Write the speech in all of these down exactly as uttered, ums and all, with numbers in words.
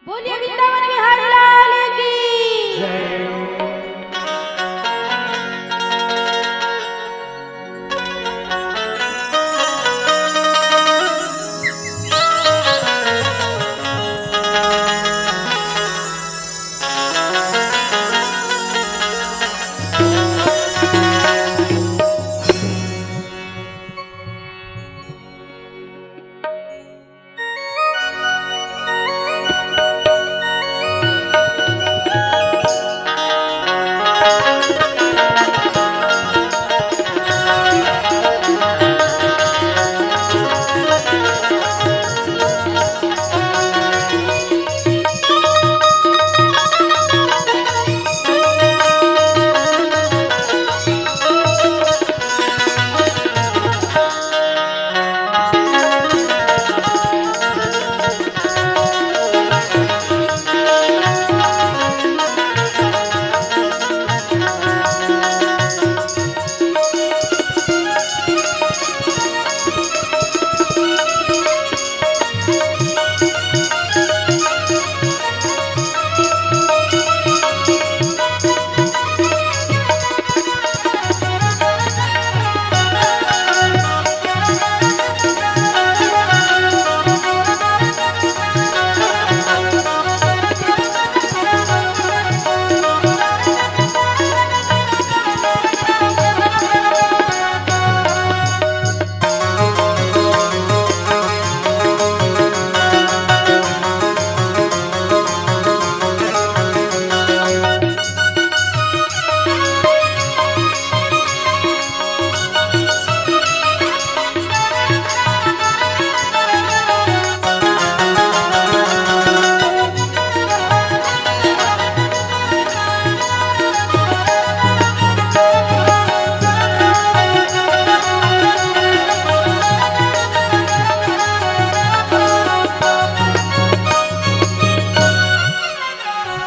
बोलिए वृंदावन बिहारी लाल की।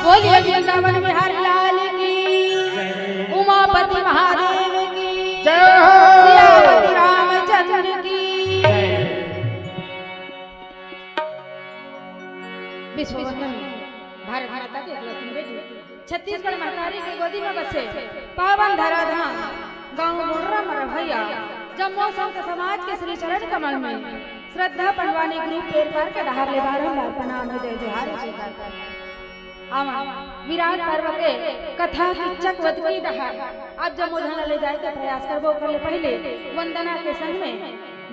बोलिए वृंदावन बिहारी लाल की, उमापति महादेव की, जय हो। सियापति रामचंद्र की। विश्व वंदन भारत माता के एकलौती बेटी, छत्तीसगढ़ महतारी के गोदी में बसे पावन धराधाम गांव बोर्रा म रहइया जम्मो संत समाज के श्री चरण कमल में श्रद्धा पंडवानी ग्रुप पेरपार के डहार ले बारंबार प्रणाम हे, जय जोहार हे। आवा, विराट पर्व के कथा किच्चक वतकी डहार आप जम्मो झन ले जाए के प्रयास करबो। ओकर ले पहले वंदना के संग में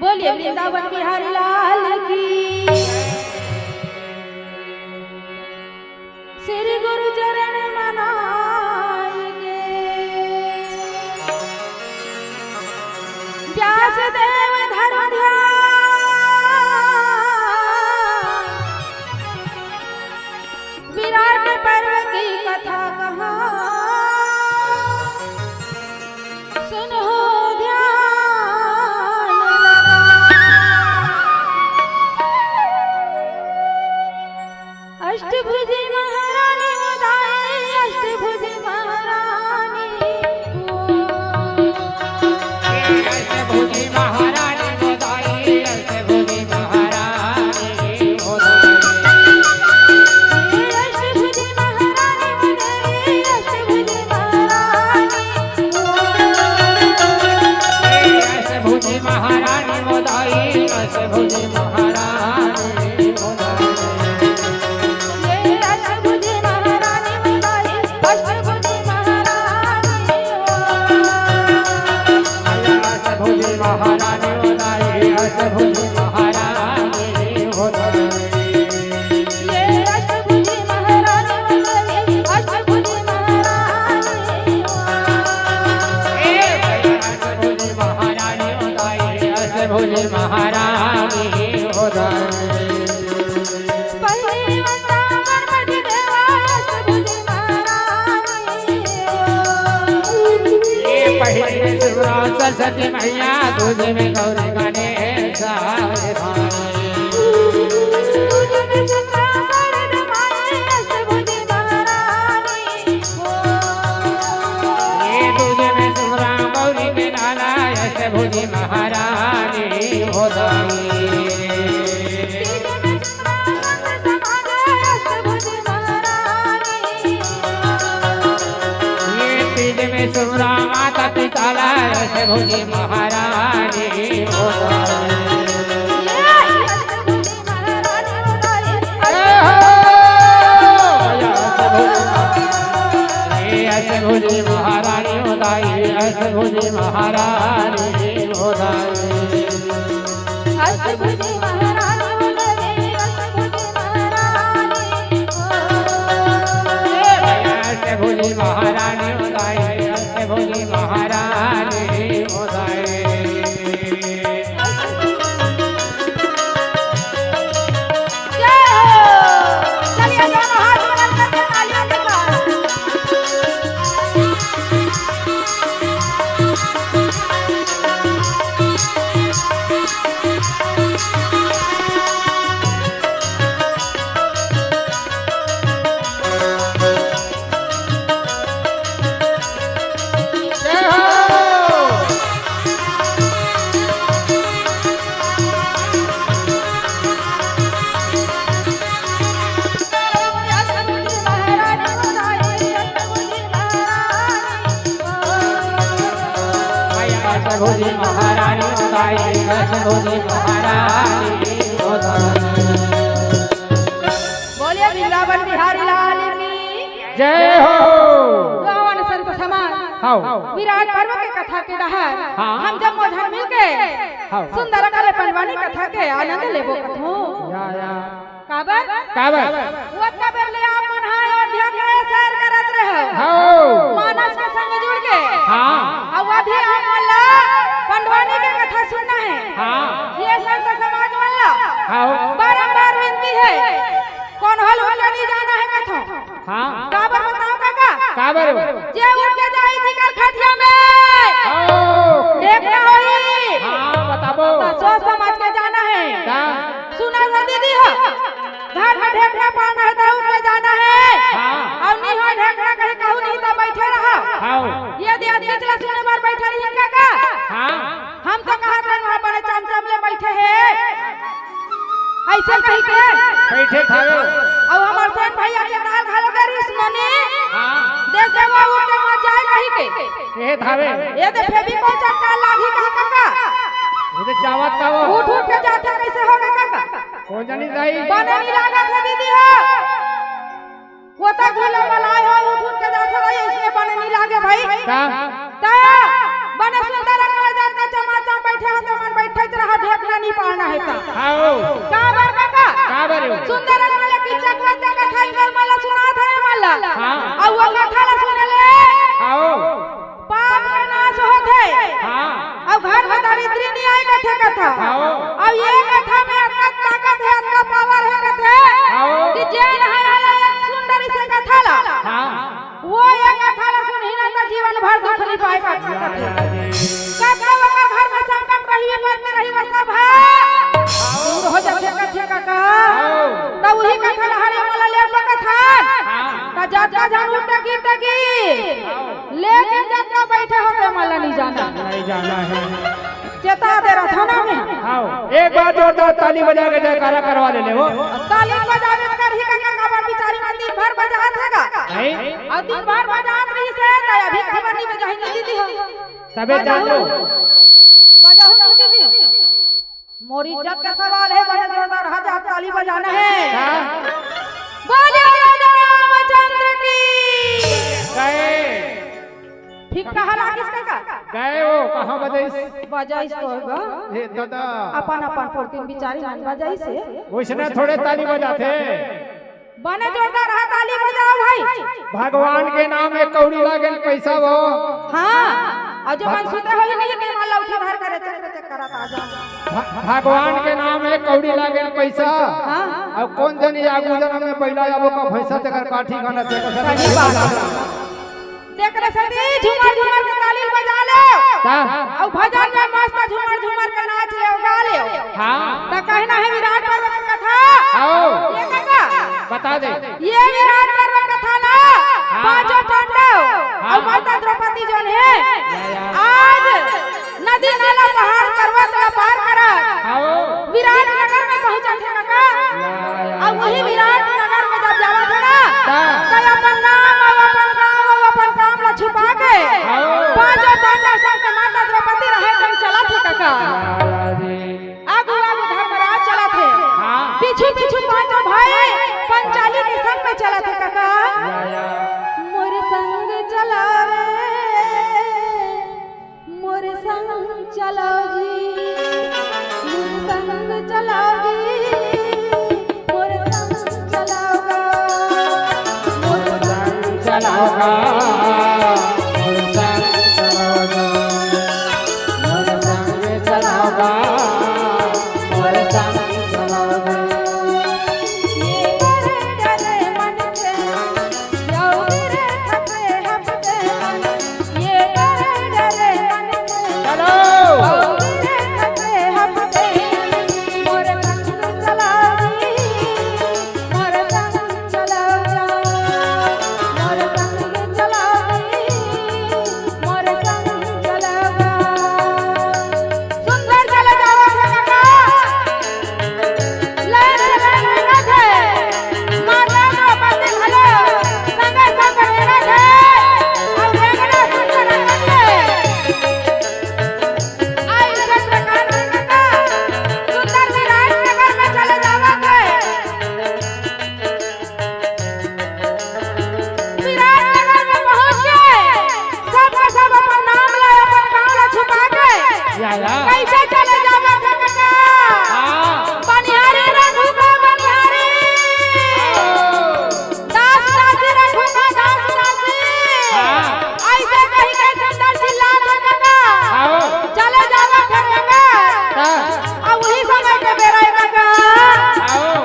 बोलिए वृंदावन बिहारी लाल की। श्री गुरु चरण मनाई के व्यास देव धर्म ध्यान, विराट पर्व की कथा कहा सुनो ध्यान लगा। अष्टभुजी महारानी मोदाई, अष्टभुजी महारानी। अष्टभुजी महारानी मोदाई, अष्टभुजी महारानी मोदाई। अष्टभुजी महारानी मोदाई, अष्टभुजी महारानी। अष्टभुजी महारानी मोदाई, अष्टभुजी महारानी मोदाई। अष्टभुजी महारानी मोदाई, अष्टभुजी महारानी। अष्टभुजी महारानी मोदाई, अष्टभुजी महारानी मोदाई। अष्टभुजी महारानी मोदाई, अष्टभुजी महारानी। अष्टभुजी महारानी मोदाई, अष्टभुजी महारानी मोदाई। पहली वंदना गणपति देवा, अष्टभुजी महारानी। ये पहली में शिवराज सरस्वती मैया, दूजे में गौरी गणेश। दूजे में शिवराज सरस्वती माई, अष्टभुजी महारानी। ये दूजे में शिवराम गौरी के लाला, अष्टभुजी महारानी हो दाई। तीजे में शिवराम संत समाज, अष्टभुजी सुरा माता पिता ला अष्टभुजी महारानी हो। अष्टभुजी महारानी हो दाई, अष्टभुजी महारानी हो दाई। अष्टभुजी महारानी हो दाई, अष्टभुजी महारानी हो। अष्टभुजी महारानी हो दाई, अष्टभुजी महारानी हो दाई। जय हो। चलिए, दोनों हाथ ऊपर करके तालियां बजाओ। अष्टभुजी महारानी हो दाई, अष्टभुजी महारानी हो दाई। बोलिए वृंदावन बिहारी लाल की जय हो। गावन संत समाज। हाँ। विराट पर्व के कथा के डहर हाँ। हम जम्मो झन मिलके हाँ। सुंदर कले पंडवानी कथा के आनंद लेबो कथो। या, या। काबर? काबर? वो काबर ले आप मन हा अयोध्या के सैर करत रहे हो। हाँ। मानस के संग जुड़ के। हाँ। अब अभी आप मन ला पंडवानी के कथा सुनना है। हाँ। ये संत समाज मन ला हाँ। बारंबार विनती है, कोनो हल उठा नहीं जाना है कथो। हाँ। काबर बताओ काका? काबर? जे उठ के जाई जिकर खटिया में। ओ। ढेकना होई। हाँ, बताबो। तो सोच समझ के जाना है। का? सुना ना दीदी हो। घर में ढेकना पाना है तो उठ के जाना है। हाँ। और नहीं हो ढेकना कहीं कहूँ नहीं तो बैठे रहो। हाँ। ये दिया पिछला सुने बार बैठे रही काका। हाँ। हम तो कहा था वहाँ बड़े चमचम ले बैठे हैं। ऐसे कही के। बैठे खाओ। अब हमार सोन भैया के दाल घालो के रिस मनी। हाँ। देख दे वो उठ के मर जाए कही के। ए धावे। ये दे फेविकोल चटका लागी कहा काका। ये दे चावत का वो। उठ उठ के जाते कैसे होगा काका? कौन जानी दाई? बने नहीं लागा था दीदी हो। वो तो घुले बलाय हो, उठ उठ के जात हो, इसमें बने नहीं लागे भाई। का? ता बने सुंदर रंगला जात का चमाचा बैठे हो, तो मन बैठे रहा, ढेकना नहीं पाना है ता। आओ। काबर काका? काबर हो? सुंदर रंगला की चकवा ते कथा इधर मला सुना था ये मला। हाँ। और वो कथा ला सुने ले। आओ। पाप का नाश होत है। हाँ। अब घर में दरिद्री नहीं आए कथे कथा। हाँ। अब ये कथा में अतना ताकत है, अतना पावर है कथे हाँ। कि जे नहाया ला एक सुंदर से कथा ला। हाँ। वो ये कथा ला सुनही ना तो जीवन भर दुख नहीं पाए कथे। कब कब ओकर घर में संकट रही, विपत्ति रही, वो सब है। दूर हो जाते कथे काका। हाँ। तो वही कथा ला हरे मला ले कथा। हाँ। तो जाता जानू टगी टगी। लेकिन जब तो बैठे होते मला नहीं जाना। नहीं जाना है। चेता दे रहा था ना मैं। हाँ, एक बार जोरदार ताली बजा के जयकारा करवा ले ले वो। ताली बजावे कर ही का का बार बिचारी मन दिन भर बजात है का? नहीं। और दिन भर बजात रही से तो अभी खबर नहीं बजाही नहीं दीदी हो। तबे जान लो। बजाहू नहीं दीदी हो। मोर इज्जत का सवाल है, बने जोरदार हजार ताली बजाना है। हाँ। बोले राजा रामचंद्र की। गए। ठीक कहा लागिस का? गए वो, कहाँ बजाइस? बजाइस तो होगा। हे दादा। अपन अपन पुरखिन बिचारी मन बजाइस हे। वैसने थोड़े ताली बजाथे। बने जोरदार हा ताली बजाओ भाई। भगवान के नाम एक कौड़ी लागेल पैसा वो। हाँ, और जो मन सुते होई नहीं, ते मन ला उठा धर करे चक्कर चक्कर करत आ जाओ। भ-, भगवान के नाम एक कौड़ी लागेल पैसा। हाँ। और कौन जनी आगू जन्म में पहला आबो का भैंसा तेकर काठी खाना तेकर सही बात है। देख रे सती, झूमर झूमर के ताली बजा ले। का? अउ भजन में मस्त झूमर झूमर के नाच ले, गा ले। हाँ। त कहना है विराट पर्व के कथा। आओ। ये कथा। बता दे। ये विराट पर्व कथा ना, हाँ। पांचों पांडव हाँ। अउ माता द्रौपदी जोन है, या, या। आज नदी नाला पहाड़ पर्वत ला पार करत आओ। विराट नगर में पहुंचत हे काका। या, या, अउ या, वही या। विराट नगर में जब जावत हे ना, हाँ। त अपन नाम अउ अपन गांव अउ अपन काम ला छुपा आगे हाँ। पांचों पांडव संग के माता द्रौपदी रहे, तन चलत हे कका। आगू आगू धर्मराज चलत हे। हाँ। पीछू पीछू पांचों भाई पंचाली के संग में चलत हे कका। या, या। मोर संग चला रे, मोर संग चला जी, मोर संग चला जी, मोर संग चला गा, मोर संग चला गा, मोर संग चला गा, मोर संग चला गा, मोर संग चला गा। ये करे डरे मन के, यौ रे खते हपते मन, ये करे डरे मन के, चलो। यौ रे खते हपते मन, मोर संग चला जी, मोर संग चला जा, मोर संग चला जी, मोर संग चला जा। सुंदर चला जावा कका। लाइन से लाइन रेंगत हे। माता द्रौपदी घलो संगे संग रेंगत हे। अउ रेंगना सुंदर रेंगत हे। अइसन प्रकार के कका सुंदर विराटनगर में चले जावत हे। विराटनगर में पहुंच के सब के सब अपन नाम ला, अपन गांव ला छुपा के या, या। कइसे चले जावत हे कका? हाँ। बनिहारी रखू का बनिहारी। हाँ। दास दासी रखू का दास दासी। हाँ। अइसे कहि के सुंदर चिल्लात हे कका। हाँ। चले जावत हे कका। हाँ। अब वही समय के बेरा हे कका। हाँ।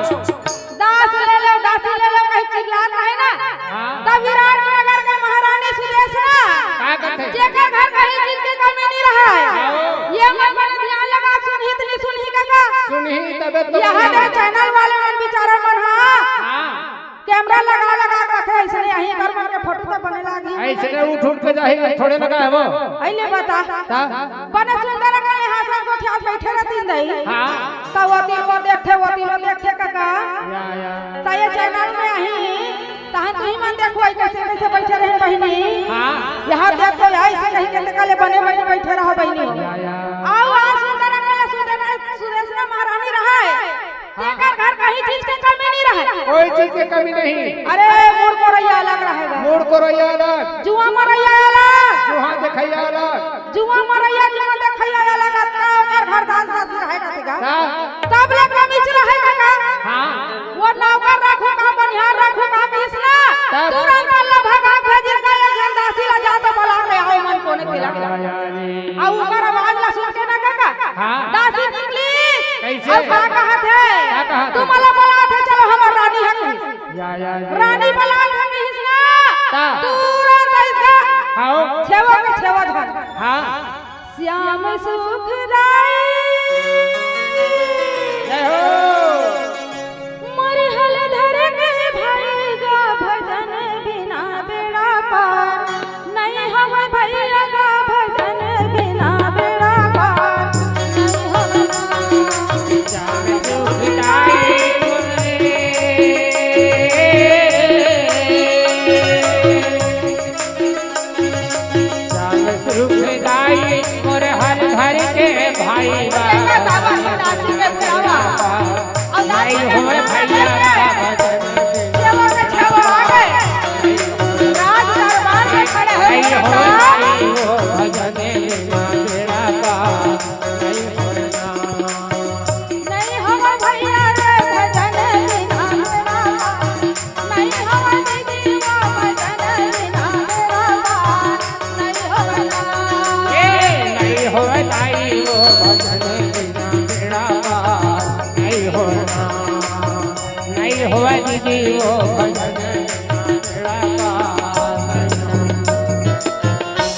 दास ले लो, दासी ले लो, कहीं चिल्लात रहे ना। हाँ। तब विराटनगर के महारानी सुदेशना, का कथे? जेकर घर कहीं चीज के कमी नहीं रहे। हाँ। ये मन मन ध्यान लगा, सुनही त नहीं सुनही कका। सुनही तबे तो यहाँ सुनही। दे चैनल वाले मन बेचारा मन, हाँ। हाँ। कैमरा लगा लगा के रखे, अइसने यहीं कर मन के फोटो तो बने लागी। अइसने उठ उठ के जाही, थोड़े लगा है वो। अइले बता। ता? बने सुंदर अकन ले हासन गोठियात बइठे रहतिन दई। हाँ। त ओती ओर देखथे, ओती ओर देखथे कका। या, या। त ये चैनल में आही, तहन तुही मन देखो, अई कइसे कइसे बइठे रहेन बहिनी। हाँ। यहाँ देखो, यहाँ अइसे कहीं के तका ले बने बने बइठे रहो बहिनी। या, या। अउ आज सुंदर अकन ले सुंदर सुदेशना महारानी रहय। हाँ। तेकर घर कहीं चीज के कमी नहीं रहय। कोई चीज के कमी नहीं। अरे, मुड़ कोरइया अलग रहेगा। मुड़ कोरइया अलग। जुआ मरइया अलग। जुआ देखइया अलग। जुआ मरइया, जुआ देखइया अलग, अतका ओकर घर दास दासी रहे कथे गा। का? तब ले कमीच रहे कका। हाँ। वो नौकर रखू का, बनिहार रखू का, किसना? तब? तुरंत अल्लाह भगा भेजिस का, एक झन दासी ला जा तो बला के आओ मन कोने तिलक ला। या, या, या। अउ ओकर आवाज ला सुन के ना कका। हाँ। दासी निकली। कइसे? अउ का कहत हे? का कहत हे? तुमला बलात हे, चलो हमर रानी हे कहिस। या, या, या। रानी बलात हे कहिस ना। का? तुरंत अइस का। हाँ। छेवा के छेवा झन। हाँ। श्याम सुखदाई। जय हो। मोर हल धर के भाई गा भजन बिना बेड़ा पार। नहीं हवय भैया गा भजन बिना बेड़ा पार। नहीं हवय। श्याम सुखदाई मोरे। श्याम सुखदाई मोर हल धर के भाई बा। देखा दावा के दासी के बुलावा। अउ दासी नहीं के होय बुलावा भैया करके का भजन। छेवा के छेवा आ गए। राज दरबार में खड़े हो नहीं गए होय का? भाई वो भजन बिना बेड़ा पार। नहीं होय ना। नहीं होय भैया रे भजन बिना बेड़ा पार। नहीं होय दीदी वो भजन बिना बेड़ा पार। नहीं होय ना। ए, नहीं होय दाई वो भजन बिना बेड़ा पार। नहीं होय ना। नहीं होय दीदी वो भजन बिना बेड़ा पार।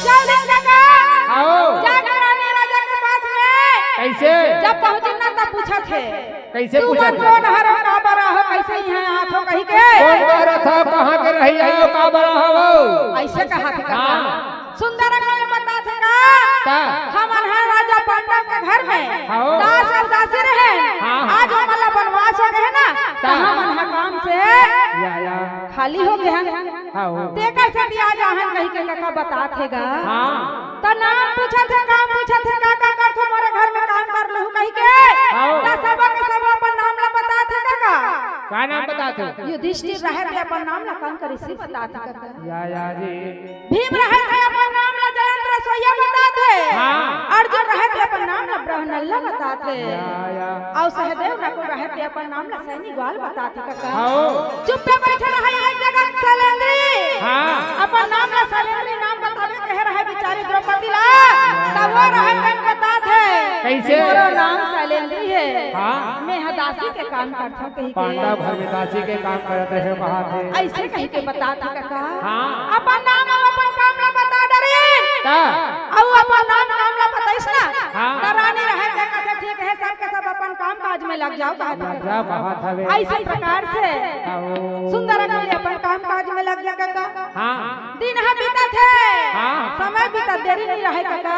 चल दे काका। आओ। जाके रानी राजा के पास में। कइसे? जब पहुंचे ना तब पूछत हे। कइसे तुमन पूछत हे? कोन हर हो, का बर हो, कइसे इहाँ आत हो कहि के? कोन बर हो, कहाँ के रहिया हो, का बर हो? अइसे कहत हे काका। हाँ। सुंदर अकन ले बतात हे का? का? हमन ह राजा पांडव के घर में हाँ। दास अउ दासी रहेन। हाँ, हाँ। आज हमन ला बनवास हो गे हे ना, त का? हमन ह काम से या, या। खाली हो गे हन। हाँ, हो। तेकर सेती आज आहन कहिके कका बतात हे गा। हाँ। त नाम पूछत हे, काम पूछत हे, का का करथो मोरे घर में काम कर लूहू कहिके। हाँ। त सबो के सबो अपन नाम ला बतात हे कका। का नाम बतात हे? युधिष्ठिर रहे ते अपन नाम ला काम करिस बतात हे कका। या, या जी। भीम रहे ते अपन नाम ला जयंत रसोइया बतात हे। हाँ। अर्जुन रहे ते अपन नाम ला ब्रहनल्ला बतात हे। या, या। अउ सहदेव नकुल रहे ते अपन नाम ला सैनी ग्वाल बतात हे कका। हाँ। चुप्पे बइठे रहे एक जगह सैलेंद्री। हाँ। अपन नाम ला सैलेंद्री नाम बताबे कहे रहे बिचारी द्रौपदी ला। त वो रहे तेन बतात हे। कइसे? मोरो नाम सैलेंद्री हे। हाँ। मैं ह दासी के काम करथों कहिके। पांडव घर में दासी के काम करत रहे कहाथे। अइसे कहिके बतात हे कका। हाँ। अपन नाम अउ अपन काम ला बता डरिन। का? अउ अपन नाम काम ला बताइस ना। हाँ। त रानी रहे ते कथे ठीक हे, सब के सब अपन काम काज में लग जाव कहाथे। लग जाव कहाथे। अइसे प्रकार से हाँ, वो। सुंदर अकेले अपन काम काज में लग गे कका। हाँ। दिन ह बीतत हे। हाँ। समय बीतत देरी नइ रहे कका।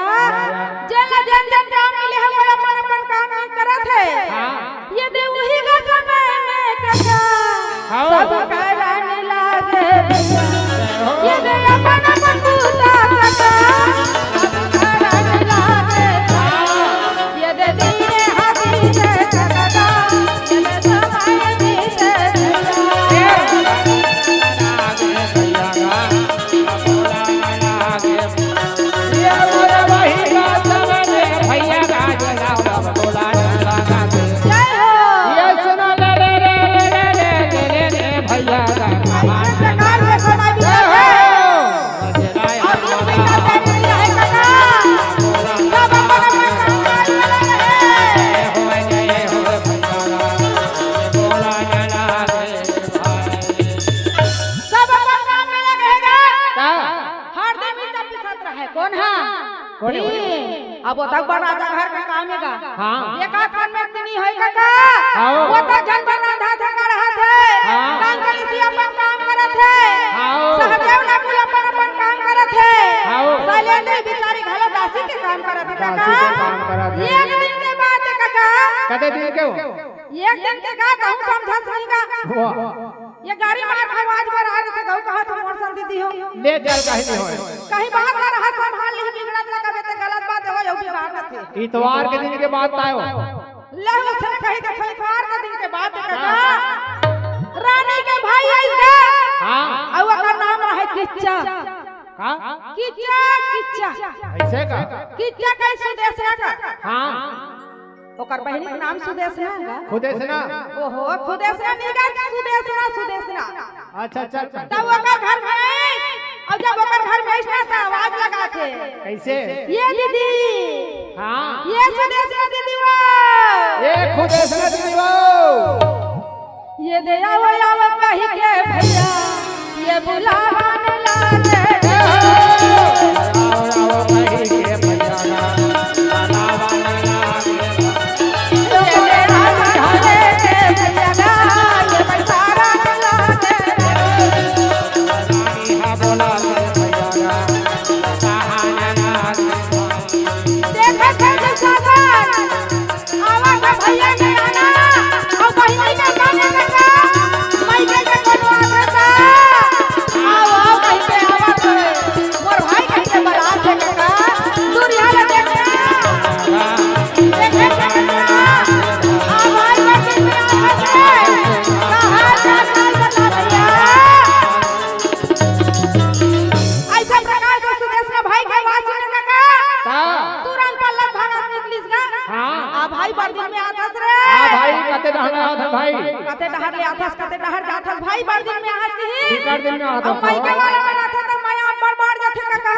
जेन ला जेन जेन काम मिले हे, वो अपन अपन काम नइ करत हे। हाँ। ये दे उही गा समय में कका। हाँ। सब करन लागे। ये दे अपन अपन बूता कका। सब करन लागे। ये दे दिने ह बीते कका। ये दे समय बीते कका। जय हो। सब अपन काम में लगे हे गा। का? हरदी मिर्चा पिसत रहे। कोन हा? कोन हे? भीम। अब ओतक बड़ राजा घर के काम हे गा। हाँ। एक आध कन में इतनी होय कका। हाँ। ओतक झन बड़ रांधत हे, कढ़त हे। हाँ। काम करिस अपन काम करत हे। हाँ। सहदेव नकुल अपन अपन काम करत हे। हाँ। सैलेंद्री बिचारी घलो दासी के काम करत हे कका। दासी के काम करत हे। एक दिन के बात हे कका। कते दिन के हो? एक दिन के का कहूँ समझत नहीं गा। वाह। ये गाड़ी मार के आवाज बर आ रही थी, गऊ कहा तो मोर संग दीदी हो। ले चल कहीं नहीं होय। कहीं बात ना रहा, संभाल ली, बिगड़त ना कबे ते गलत बात हो, यहू बिगाड़ देथे। इतवार के दिन के बात आयो। ले उसने कही देखो, इतवार के दिन के बात है कका। रानी के भाई आइस गा। हाँ। अउ ओकर नाम रहे किच्चा। का? किच्चा, किच्चा। अइसे का? किच्चा कहे सुदेशना का। हाँ। ओकर बहिनी के नाम सुदेशना हे गा। खुदेशना? ओहो, खुदेशना नहीं गा, सुदेशना, सुदेशना। अच्छा, अच्छा, अच्छा। तब ओकर घर में आइस, अउ जब ओकर घर में आइस ना, त आवाज लगाथे। कइसे? ये दीदी। हाँ। ये सुदेशना दीदी वो। ये खुदेशना दीदी वो। ये दे आवो, आवो कहि के भइया, ये बुलावन लागे। ये दे आवो, आवो कहि के भइया, ये बुलावन लागे। देखत हे जे सागर, आवा गा भइया के आना, अउ बहिनी के माने कका, मइके के कोनो आथे का? आवा, आवा, कहि के आवा थे। मोर भाई कहि के बलात हे कका, दूरिहा ले देख ना। देखे के कका, आ भाई कहि के आवा थे। कहाँ का साल बता भइया? अइसन प्रकार से सुदेशना भाई के आवाज सुने कका। का? तुरंत पल्लव भगत निकलिस गा। हाँ। आ भाई बड़ दिन में आथस रे। आ भाई, कते डहर आथस भाई? कते डहर ले आथस, कते डहर जाथस भाई, बड़ दिन में आथस किही। बिकट दिन में आथस। अब मइके वाला मन आथे त मया अब्बड़ बाढ़ जाथे कका।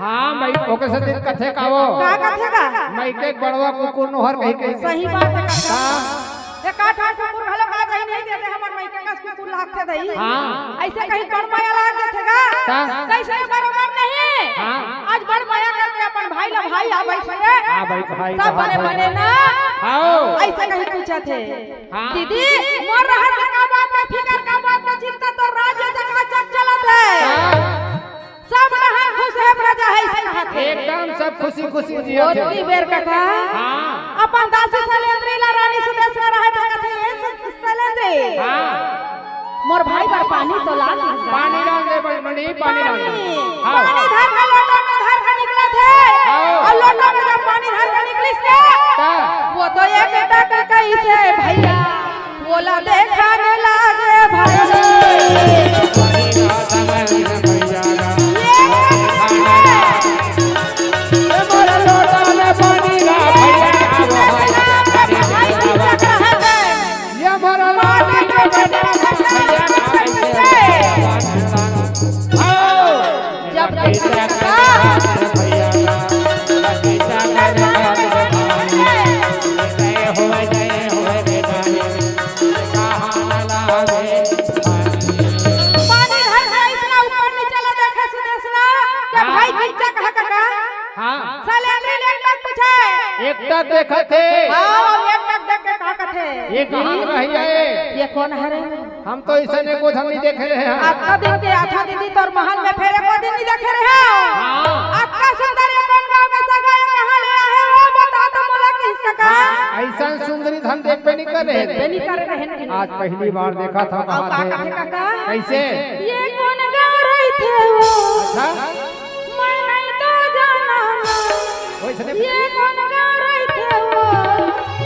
हाँ, मई-, ओकर से दिन कथे का वो। का कथे का? मइके के बड़वा कुकुर नोहर कहि के। सही बात हे कका। हाँ। एका ठन कुकुर घलो का दही नहीं देते, हमर मइके कस कुकुर लागथे दही। हाँ। अइसे कहि बड़ मया लाग जाथे गा। हाँ। त अइसे बरोबर नहीं। हाँ। आज बड़ मया करके अपन भाई ला भाई आ बइठे। आ भाई, भाई, सब भाई, बने भाई। बने ना। हाँ। अइसे कहि पूछथे। हाँ। दीदी, मोर रहत में का बात हे, फिकर का बात हे, चिंता तो राज्य चकाचक चलत हे। हाँ। सब रहन खुश हे प्रजा हे, अइसे कहत हे। एकदम सब खुशी खुशी जियत हे। ओतकी बेर कका। हाँ। अपन दासी सैलेंद्री ला रानी सुदेशना रहे त कथे, "ए सैलेंद्री।" हाँ। मोर भाई बर पानी तो ला दे। पानी डाल दे बड़मनी, पानी डाल दे। पानी, हाँ। पानी धर के लोटा में धर के निकलत हे। हाँ। अउ लोटा में जब पानी धर के निकलिस के, हाँ। वो तो एक टक कइसे भैया, वो ला देखाने लागे भाई। ये मोर लोटा में पानी ला भैया। ये मोर लोटा में पानी ला भैया। जब देखा पानी धर के अइसना ऊपर नीचे ला देखे सुदेसना, के भाई किच्चा कहा कका? हाँ। सैलेंद्री ले एक टक पूछे। एक टक देखत हे। हाँ, अब एक टक देख के का कथे? ये कहाँ के रहिया ए? ये कोन हरे? हम तो अइसन एको झन नइ देखे रहे हन। अतका दिन के आथा दीदी तोर महल में फेर एको दिन नइ देखे रहे हन। हाँ। अतका सुंदर ये कोन गाँव के सगा ए, कहाँ ले आहे हो, बता तो मोला किस कका। हाँ, अइसन सुंदरी त हम देखबे नइ करे रहेन। देखबे नइ करे रहेन। आज पहली बार देखत हँव, अउ कहा का थे। कथे कका? कइसे? ये कोन गाँव रहिथे वो? अच्छा। मैं नहीं तो जाना ना। वइसने ये कोन गाँव रहिथे वो?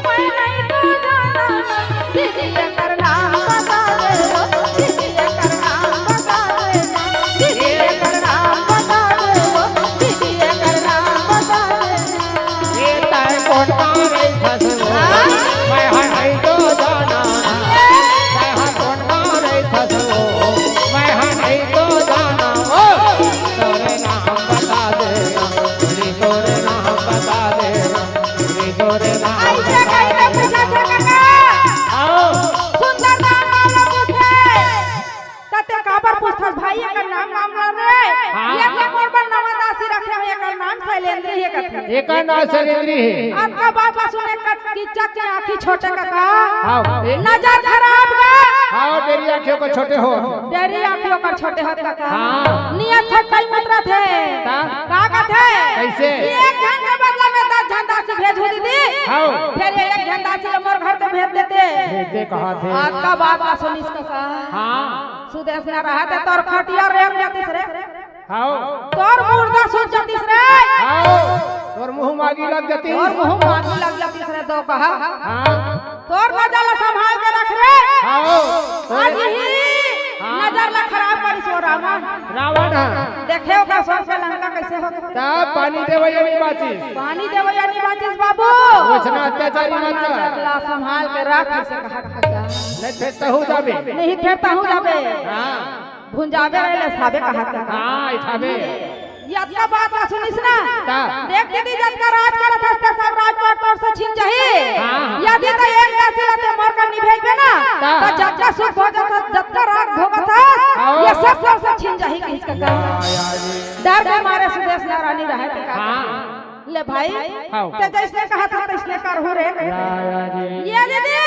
मैं नहीं तो जाना ना। दीदी एकर नाम बता दे वो। दीदी एकर नाम बता दे ना। दीदी एकर नाम बता दे वो। दीदी एकर नाम बता दे ना। ये तैं कोन गाँव रहिथस वो? हाँ? मैं हा नहीं तो जाना ना। तैं हा कोन गाँव रहिथस वो? मैं हा नहीं तो जाना वो। तोरे नाम बता देना, बोली तोरे नाम बता देना, बोली तोरे नाम अइसे बता कहीं ना देना। पूछत हे कका। आओ। सुंदर नाम वाला पूछे। त तें काबर पूछथस भाई, एकर नाम वाम ला रे? हाँ। ये तो मोर बर नवा दासी रखे हँव, एकर नाम सैलेंद्री हे कथे। एकर नाम सैलेंद्री हे। अतका बात ला सुने कत किच्चा के आँखी छोटे कका। हाँ, ए- नजर खराब गा। हाँ, डेरी आँखी ओकर छोटे हो। डेरी आँखी ओकर छोटे हो कका। हाँ। नियत खट्टाई मुतरत हे। ता? का कथे? कइसे? ये एक झन के बदला में दस झन दासी भेजहूँ दीदी। हाँ। फेर एक झन दासी ला मोर घर के भेज देते। भेज दे कहा थे। अतका बात ला सुनिस कका। हाँ। सुदेसना रहत हे तोर खटिया रेंग जातिस रे। हाव। तोर मुर्दा सूत जातिस रे। हाव। तोर मुँह मागी लग जातिस। तोर मुँह मागी लग जातिस रे, दो कहा। हाँ। तोर नजर ला संभाल के रख रे। हाव। आज ही हाँ। नजर ला खराब करिस वो रावण। रावण ह। देखे ओकर सोच के लंका कइसे हो गे। तब पानी देवइया नइ बाँचिस। पानी देवइया नइ बाँचिस बाबू। वइसना अत्याचारी मत कर। नजर ला संभाल के रख, अइसे कहत हे। नहीं फेर तहूँ जाबे। नहीं फेर तहूँ जाबे। हाँ। भुंजाबे रहे ले साबे कहा था। हाँ, इठाबे। ये अतका बात ला सुनिस ना। का? देख दीदी, जतका राज करत हस, ते सब राजपाट तोर से छिन जाही। हाँ। यदि ते एक दासी ला ते मोर कर नइ भेजबे ना, का? त जतका सुख भोगत हस, जतका राग भोगत हस, हाँ। ये सब तोर से छिन जाही, कहिस कका। हाँ, यार जी। डर के मारे सुदेसना रानी रहे ते का हाँ। कही? ले भाई, हाँ। ते जइसने कहत हस, तइसने करहूँ रे। या, या जी। ये दीदी,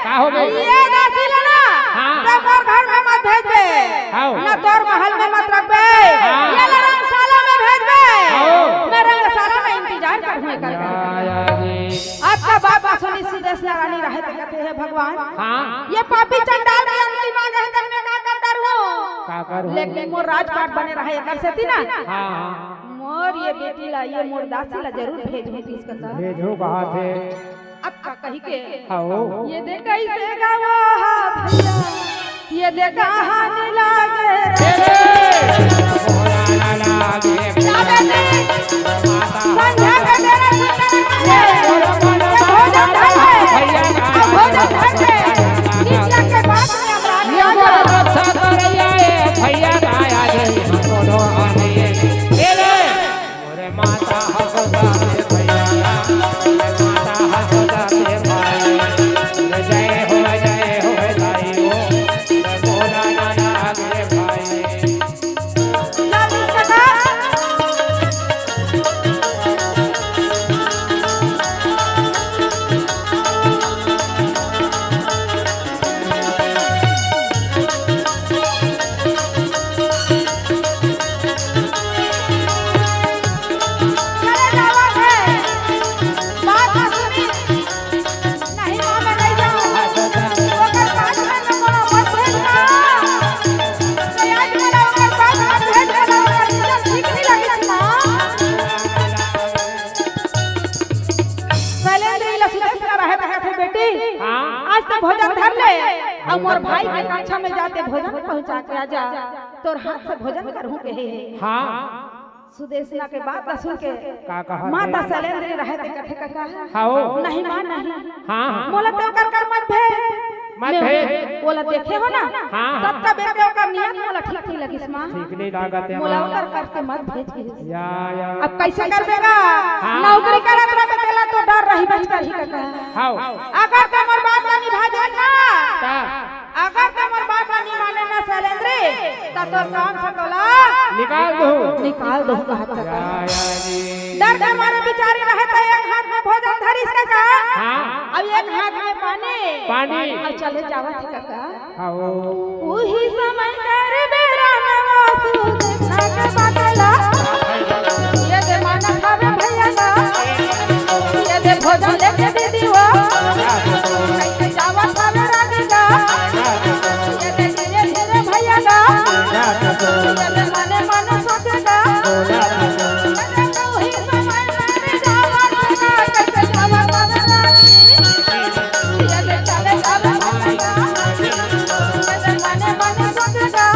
का हो गे? ये दासी ला ना, हाँ। ते मोर घर में मत भेजबे, हाँ। ना तोर महल में मत रखबे, हाँ। ये ला रंगशाला में भेजबे। हाँ। मैं रंगशाला में इंतजार करहूँ एकर। या, या जी। अतका बात सुनिस सुदेसना रानी रहे ते कथे, हे भगवान, हाँ। ये पापी चंडाल के अंतिम आ गे हे, त मैं का कर डरहूँ? का करहूँ? लेकिन मोर राजपाट बने रहे एकर सेती ना। हाँ, हाँ। मोर ये बेटी ला, ये मोर दासी ला जरूर भेजहूँ कहिस कका। भेजहूँ कहा थे। अतका कहिके। हाँ। ये देख कइसे गावो हा भैया, ये देख कहानी लागे रे। ए रे। या बेटी, संझा के बेरा सुतल रहे। ये भोजन धर ले। अब भोजन धर ले। किचन के पास में हम ये रानी आ मोर जाओ। रक्षा करैया, ए भैया आया जे कोनो आने। ए रे। मोरे माता हसदा के भैया, मोरे माता हसदा के भाई, जय हो, जय हो, जय हो, भोला नाना के भाई। भाई के कक्षा में जाते भोजन पहुंचा के आजा, तोर हाथ से भोजन करहूं कहे हे। हाँ। सुदेशना के बात ला सुन के का कहा माता थे? शैलेंद्री रहे ते कथे कका। हाओ। नहीं माँ, नहीं। हाँ, हाँ। मोला ते ओकर कर मत भेज। मत मैं भेज। ओला देखे हो ना, हाँ, हाँ। तब तक बेर के ओकर नियत मोला ठीक नहीं लगिस माँ। ठीक नहीं लागत हे मोला माँ। ओकर करके मत भेज के। या, या। अब कैसे करबे गा? हाँ। नौकरी करत रहे तेला तो डर रही बच करही कका। हाओ। अगर ते मोर बात ला निभा जान ना, का? अगर ते मोर बात ला नहीं माने ना शैलेंद्री, त तोर काम से तोला निकाल दूं। निकाल दूं कहत कका। या, या जी। डर के मारे बिचारी रहे त एक हाथ में भोजन धरिस कका, हाँ। अब एक हाथ में पानी। पानी। अब चले जावत हे कका। हाँ, ओ। उही समय कर बेरा में वो सुदेशना के बात ला। ये दे माना खावे भैया ना। ये दे भोजन लेके दीदी वो। कैसे जावत हवे रानी गा। ये दे धीरे धीरे भैया गा। ये दे मने मने सोचे गा। ये दे तू ही समय में जावत गा। कैसे जावत हवे रानी। ये दे चले जावे भैया गा। ये दे मने मने सोचे गा।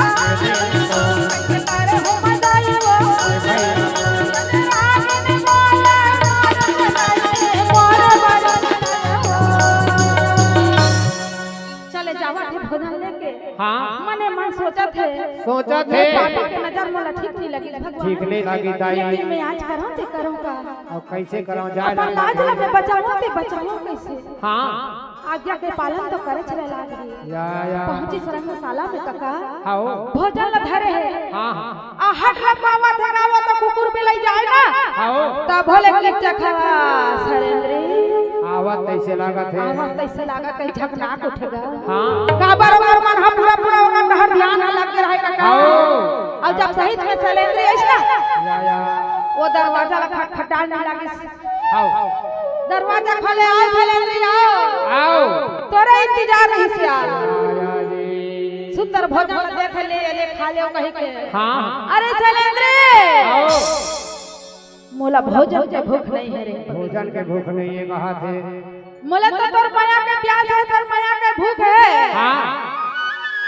कैसे तारे हो मजाई वो। ये दे रानी ने बोले, बोले, बोले, बोले। चले जावत हे भोजन लेके। हाँ। मने मन सोचत हे। सोचत हे। पापा के नजर मोला ठीक नहीं लगी भगवान। ठीक नहीं लगी दाई। लेकिन मैं आज करूँ ते करूँ का? अब कैसे करूँ? जा अपन लाज ला मैं बचाऊँ ते बचाऊँ कैसे? हाँ। आज्ञा के पालन तो करे चले लाग रही। या, या। पहुँची रंगशाला में कका। हाँ, ओ। भोजन ला धरे हे। हाँ, हाँ। आहट ला पावत हे गा, वो तो कुकुर बिलाई जाए ना। हाँ, ओ। तब भोले की चखवा शैलेंद्री। आवत तैसे लागत हे। आवत तैसे लागत हे, झकनाक उठे गा। हाँ। काबर ओकर मन ह पूरा, पूरा ओकर डहर ध्यान ह लग गे रहे कका। हाँ, ओ। अउ जब सही में शैलेंद्री अइस ना, या, या। वो दरवाजा ला खटखटाए नहीं लागिस। हाँ। दरवाजा खोले, "आओ शैलेंद्री, आओ।" आओ। तोरे इंतजार रहिस यार। या, या जी। सुंदर भोजन ला देख ले, ले खा ले कहि के। हाँ। अरे शैलेंद्री। आओ। मोला भोजन के भूख नहीं हे रे। भोजन के भूख नहीं हे, कहा थे। मोला तो तोर मया के प्यास हे, तोर मया के भूख हे। हाँ।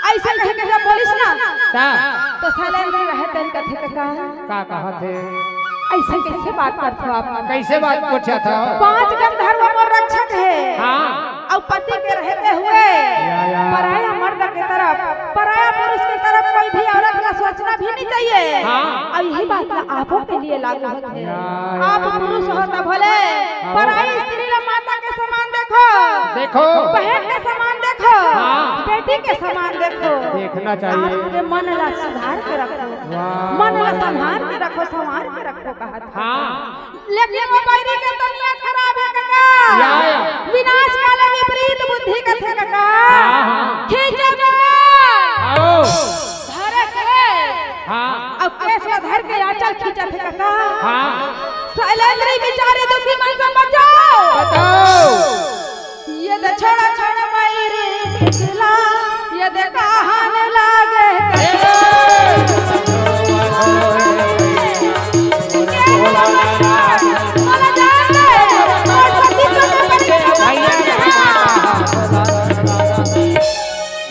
अइसे कहि के जब बोलिस ना, का? तो शैलेंद्री रहे तेन कथे कका। का कहा थे? अइसे कैसे बात करथो आप? कैसे बात पूछा था? पांच गंधर्व मोर रक्षक हे। हाँ। अउ पति के रहते हुए या, या। पराया मर्द के तरफ, पराया पुरुष के तरफ कोई भी औरत ला सोचना भी नहीं चाहिए। हाँ। अउ यही बात ला आपो के लिए लागू होथे। या, या। आप पुरुष हो त भले, हाँ। पराई स्त्री ला माता के समान देखो, देखो। बहन के समान देखो, हाँ। बेटी के समान देखो। देखना चाहिए। आपके मन ला सुधार के रखो, वाह। मन ला संभाल के रखो, संभाल के रखो, कहा था। हाँ। लेकिन वो बैरी के तनिया खराब हे कका। या, या। विनाश काले विपरीत बुद्धि कथे कका। हाँ, हाँ। खींचे बा। आओ। धरे के। हाँ। अब केस ला धर के आंचल खींचत हे कका। हाँ। शैलेंद्री बिचारी दुखी मन से बचाओ। बचाओ। ये दे छोड़ा छोड़ा बैरी पिछला, ये दे कहान लागे।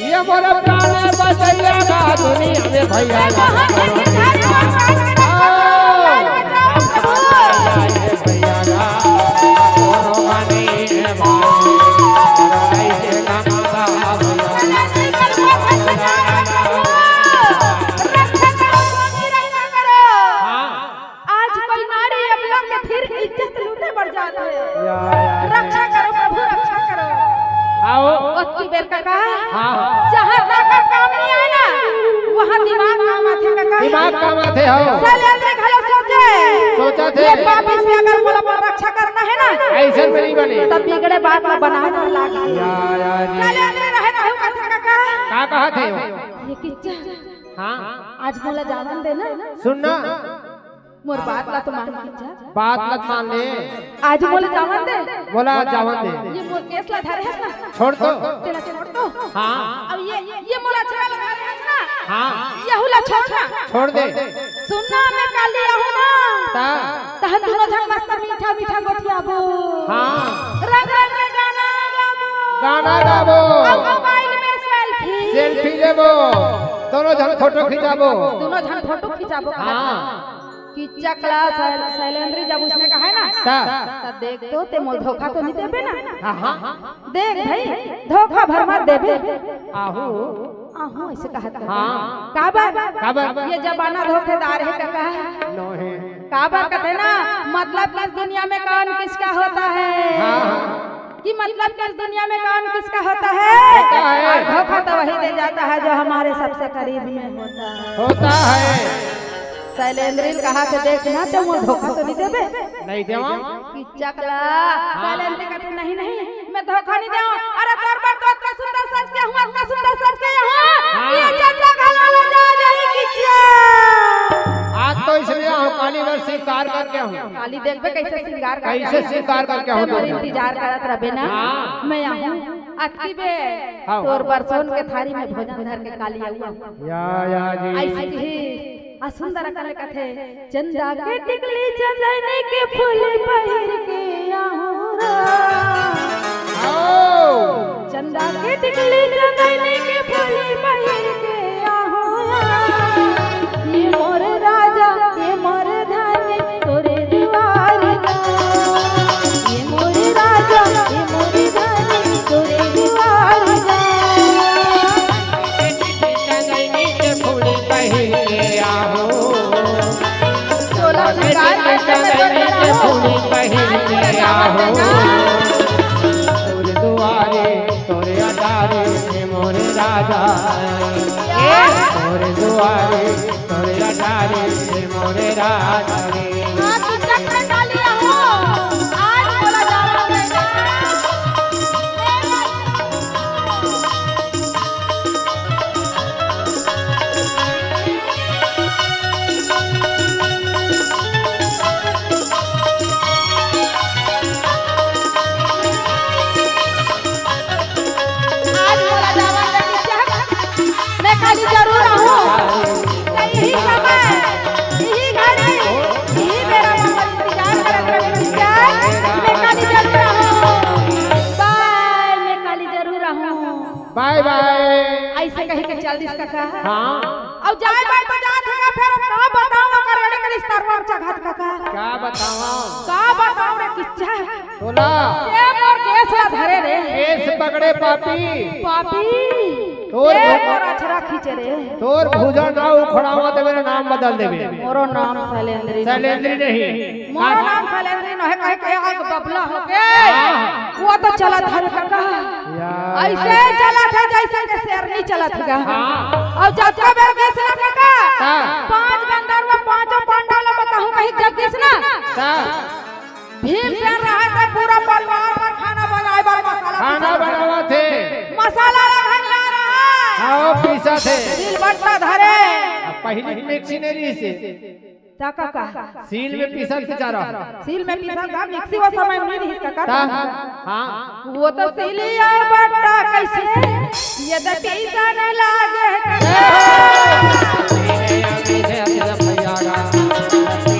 ये मोर प्राण बचैया का दुनिया में भैया। आज कोई नारी अबला के फिर इज्जत लूटे बर जात हे। या, या। रक्षा करो प्रभु, रक्षा करो। आओ। ओतकी बेर कका, हाँ, हाँ। जहाँ ताकत काम नहीं आए ना, वहाँ दिमाग काम आथे कका। दिमाग काम आथे, हो। शैलेंद्र घलो सोचे। सोचत हे। ये पापी से अगर मोला पर रक्षा करना हे ना, अइसन में नहीं बने। तब बिगड़े बात ला बनाए बर लागे। या, या, जी। शैलेंद्र रहे तहु कथे कका। का कहत हे हो? ये किच्चा। हाँ। आज मोला जावन दे ना। सुन ना। मोर बात ला तो मान किच्चा। बात ला मान ले। आज मोला जावन दे। मोला जावन दे। ये मोर केस ला धरे हस ना। छोड़ तो। तेला छोड़ तो। हाँ। अब ये, ये मोला छरा ला धरे हस ना। हाँ। यहू ला छोड़ ना। छोड़ दे। सुन ना, मैं काली आहूँ ना। ता। तहन दुनो झन मस्त मीठा मीठा गोठियाबो। हाँ। रंग रंग के गाना गाबो। गाना गाबो। अब मोबाइल में सेल्फी सेल्फी लेबो, दोनों झन फोटो खिंचाबो। दोनों झन फोटो खिंचाबो, हाँ। किच्चा कला शैल-, शैलेंद्री जब उसने कहा है ना, ता। त देख तो ते मोल धोखा तो नहीं देबे ना? हाँ, हाँ। देख भाई, धोखा भर मत देबे। आहू। आहू, ऐसे कहा था। हाँ। काबर? काबर? ये जमाना धोखेदार है, काका। नो है। काबर कहते ना, मतलब कि इस दुनिया में कौन किसका होता है? हाँ। कि मतलब कि इस दुनिया में कौन किसका होता है? होता है। और धोखा तो वही दे जाता है जो हमारे सबसे करीब में होता है। होता है। शैलेंद्री कहा से देखना तो वो धोखा तो नहीं देबे। नहीं देवा। किच्चा कला। हाँ। शैलेंद्री कहते, "नहीं, नहीं, मैं धोखा नहीं देवा। अरे तोर बर तो इतना सुंदर सज के हूँ, इतना सुंदर सज के यहाँ। हाँ। ये चंदा घाल वाला जा जाही किच्चा।" आज तो इसलिए हूँ, काली बर श्रृंगार करके हूँ। काली देखबे कैसे श्रृंगार करके कैसे हूँ। श्रृंगार करके हूँ तोर तो। इंतजार करत रहबे ना। हाँ। मैं आऊँ। अतकी बे हाँ। तोर बरसोन के थारी में भोजन धर के काली आऊँ। या, या जी। ऐसे ही आ सुंदर अकन कथे, चंदा के टिकली चंदनी के फूल पहिर के आहूँ रा। आओ। चंदा के टिकली चंदनी के फूल पहिर के आहूँ रा। ये मोर राजा, ये मोर धनी तोरे दुआर गा। ये मोर राजा, ये मोर धनी तोरे दुआर गा। चंदनी के फूल पहिर के आहो। चोला चंदनी के फूल पहिर के आहो। तोर दुआरे, तोर अटारे, हे मोर राजा। ए, तोर दुआरे, तोर अटारे, हे मोर राजा रे। हाँ, तू चक्कर डालिया हो। आज बोला जा रहा है। आज मोला जावा के पीछे मैं काली जरूर आहूँ। त यही समय, यही घड़ी, यही बेरा में मोर इंतजार करत रहे, इंतजार। मैं काली जरूर आहूँ। बाय, मैं काली जरूर आहूँ। बाय बाय। ऐसे कही के चल दिस कका। हाँ। अउ जाए बार तो जात हे, फेर का बताओ ओकर अड़े के रिश्ता रोड चघत कका। का बताओ? का बताओ रे किच्चा? बोला। ए मोर केस ला धरे रे। केस पकड़े पापी। पापी। तोर ए भु- मोर अछरा खींचे रे। तोर भुजा ना उखड़ावा त मेरा नाम बदल देबे। मोरो नाम शैलेंद्री। शैलेंद्री नहीं। मोरो नाम शैलेंद्री नोहे, कहे के आग बबला होके। हाँ। वो तो चलत हवे कका। या। ऐसे चलत हे जैसे के शेरनी चलत हे का। हाँ। अउ जतका बेर गइस ना कका, हाँ। पांच बंदर में पांचों पांडव ला बताहूँ कही जब गइस ना। हाँ। भीमसेन रहे थे पूरा परिवार बर खाना बनाए बर मसाला खाना पीसा बनावा थे। मसाला ला घनिया रहा। हाँ, पीसा थे। सिलबट्टा धरे। अब पहली मिक्सी नहीं रही से। त कका। सील में पीसत बेचारा। सील में पीसत था, मिक्सी वो समय में नहीं रही कका। ता, हाँ। वो तो सिलिया बट्टा कैसे, ये तो पीसा न लागे।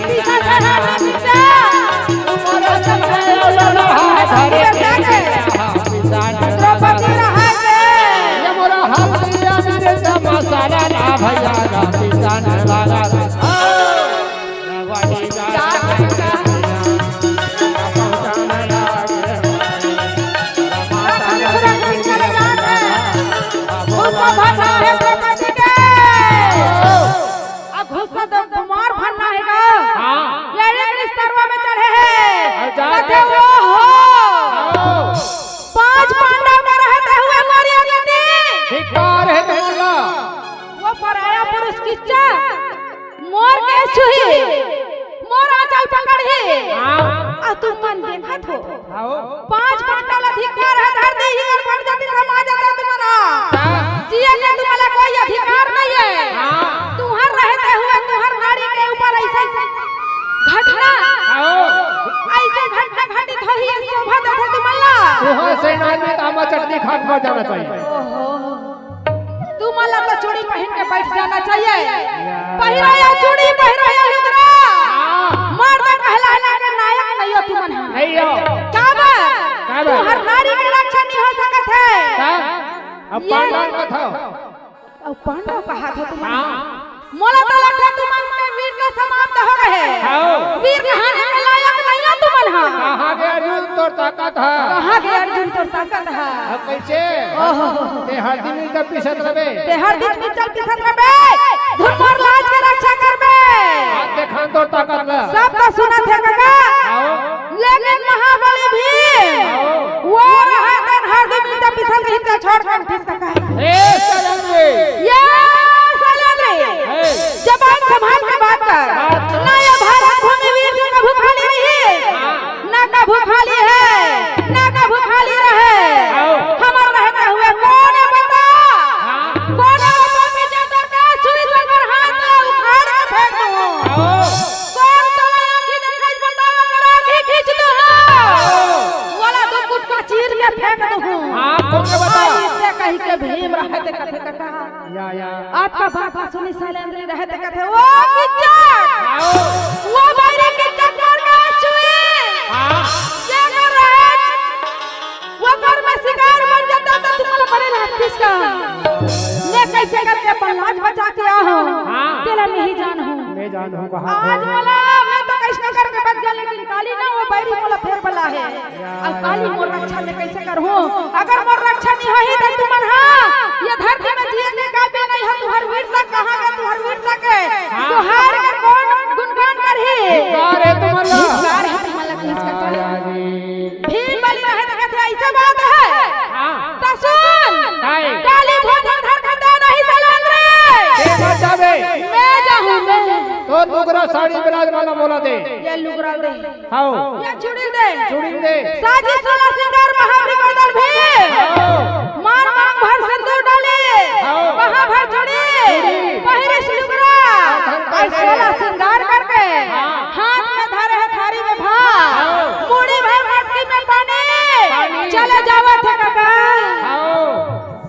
पीसा न लागे, पीसा। द्रौपदी रहा के। ये मोरा हाथ दिया मेरे मसाला ना भैया ना पीसा न लागे। गुस्सा तो तुम्हार भरना हे गा। हाँ। ये एक रिश्तरवा में चढ़े हे। अरे जा कथे रे। वो हो। आओ। पांच पांडव में रहते हुए मरिया नदी। धिक्कार हे तुम्हारा। वो पराया पुरुष किच्चा। मोर केस छुही, मोर आंचल पकड़ही। हाँ। अउ तुमन देखत हो, आओ। पांच पांडव ला धिक्कार हे, धरती ही और बढ़ जाती समाज आता तुम्हारा। हाँ। जिए के तुम्हारा कोई अधिकार नहीं है। हाँ। तुम्हर रहते हुए तुम्हर नारी के ऊपर ऐसे घटना, आओ। ऐसे घटना घटित होही, ये शोभा देथे तुमन ला। तुहार सेना में तामा चटनी खाट मर जाना चाहिए। ओहो। तुमन ला तो चूड़ी पहिर के बैठ जाना चाहिए। या। पहिरा या चूड़ी, पहिरा या लुगरा। हाँ। मर्द कहलाना के लायक नहीं हो तुमन ह। नहीं हो। काबर? काबर? तुहर नारी के रक्षा नहीं हो सकत हे। का? अब ये पांडव कथा। अउ पांडव कहात हो तुमन ह? हाँ। मोला तो लगथे तुमन के वीरता समाप्त हो गए हे। हाँ। वीर कहाने के लायक नहीं हो तुमन ह। कहाँ गे अर्जुन तोर ताकत ह? कहाँ गे अर्जुन तोर ताकत ह? अब कैसे? ओहो। ते हर दिन मिर्चा पीसत रबे। ते हर दिन मिर्चा पीसत रबे। धुन मोर लाज के रक्षा करबे। आज देखान तोर ताकत ल। सब तो सुनत हे कका। आओ। लेकिन महाबली भीम, आओ। वो रहा तन हर दिन मिर्चा पीसत रहिस त छोड़ के उठिस कका। ए, सलेंद्री। ये सलेंद्री। ए। जबान संभाल के बात कर। बात कर। ना ये भारत भूमि वीर से कभू खाली रही, हाँ। ना कभू खाली है, ना कभू खाली रहे। आओ। हमर रहते हुए कोन हे बता? हाँ। कोन हे बता? पीछे तो का सुई से अगर हाथ ला उखाड़ के फेंक दूँ। आओ। कोन तोला आँखी देखाइस बता, मगर आँखी खींच दूँ। आओ। वाला दो गुटका चीर के फेंक दूँ। हाँ, कोन हे बता? अइसे कहि के भीम रहते कथे कका। या, या। आपका बात ला सुनी सलेंद्री रहते कथे, वो किचक! आओ। वो बैरी किचक मार के छुई! हाँ। के कर रहे? वो कर में शिकार बन जाता तो तुमला बड़े लागतिस का। मैं कैसे करके अपन लाज बचा के आ हूँ। हाँ। तेला मैं ही जान हूँ। मैं जान हूँ, कहाँ आज है? मोला, मैं तो कैसे करके बच गया, लेकिन काली ना वो बैरी मोला फेर बला है। अउ काली मोर रक्षा मैं कैसे करहूँ? अगर मोर रक्षा नहीं होही त तुमन ह ये धरती में जिए के काबिल नहीं हो। तुहर वीरता कहाँ गे? तुहर वीरता के, हाँ। तुहर के कोन गुणगान करही? धिक्कार हे तुमन ला। धिक्कार हे तुमन ला, किस का? या, या जी। भीम बलि रहे त कथे, ऐसा बात है? हाँ। त सुन। काय? काली ध्वज धर के दे नहीं सलेंद्री। के मर जाबे? मैं जाहूँ, मैं। तो नुगरा साड़ी बिराज वाला मोला दे। ये लुगरा दे। हाओ। या चूड़ी दे। चूड़ी दे। साजी सोला सिंगार महामृग मदन भी। हाओ। मार मांग भर सिंदूर डाले। हाओ। महा भर चूड़ी। चूड़ी। पहिरे सिलुगरा। धन अउ पहिरे। सोला सिंगार करके। हाँ। हाथ में धरे हे थारी में भात। हाओ। मुड़ी भर मटकी में पानी। पानी। चले जावत हे कका। हाओ।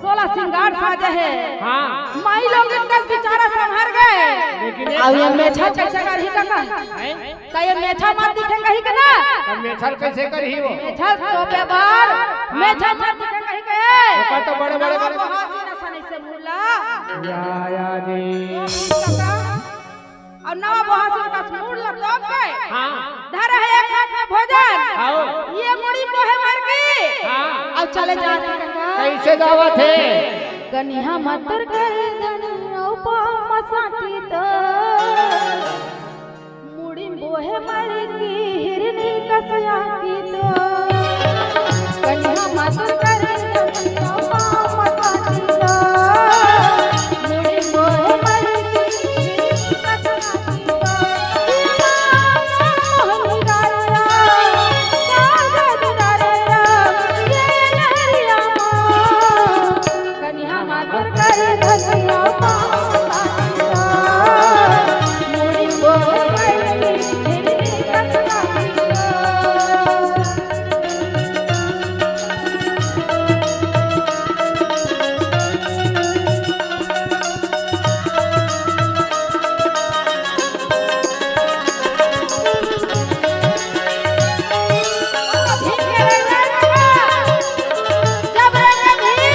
सोला सिंगार साजे हे। हाँ। माई लोग इतना बेचारा संभर गए। लेकिन अउ ये मेछा कैसे करही कका? हैं? त ये मेछा मत दिखे कही के ना। त मेछा ल कैसे करही वो? मेछा ल तोपे बर, हाँ। मेछा मत दिखे कही के। ओकर तो बड़े बड़े नवा बड़े बोहासी न सनई से मुड़ला। या, या जी। कका, अउ नवा बोहासी कस मुड़ला तोप के। हाँ। धरे हे एक हाथ में भोजन। आओ। ये मुड़ी बोहे मर की। हाँ। अउ चले जात हे कका। कैसे जावत हे? कनिहा मातर कर धन अउ पाँव म साटी तो। मुड़ी बोहे मर की हिरनी कस आँखी तो। कनिहा मातर कर दनिया पाँव म साटी तो। मुड़ी बोहे मर की हिरनी कस आँखी तो। ये माँ मोहनी गारा, कागज गारा, ये लहरिया माँ। कनिहा मातर कर धनिया पाँव साटी तो, मुड़ी बोहे मर की हिरनी कस आँखी तो।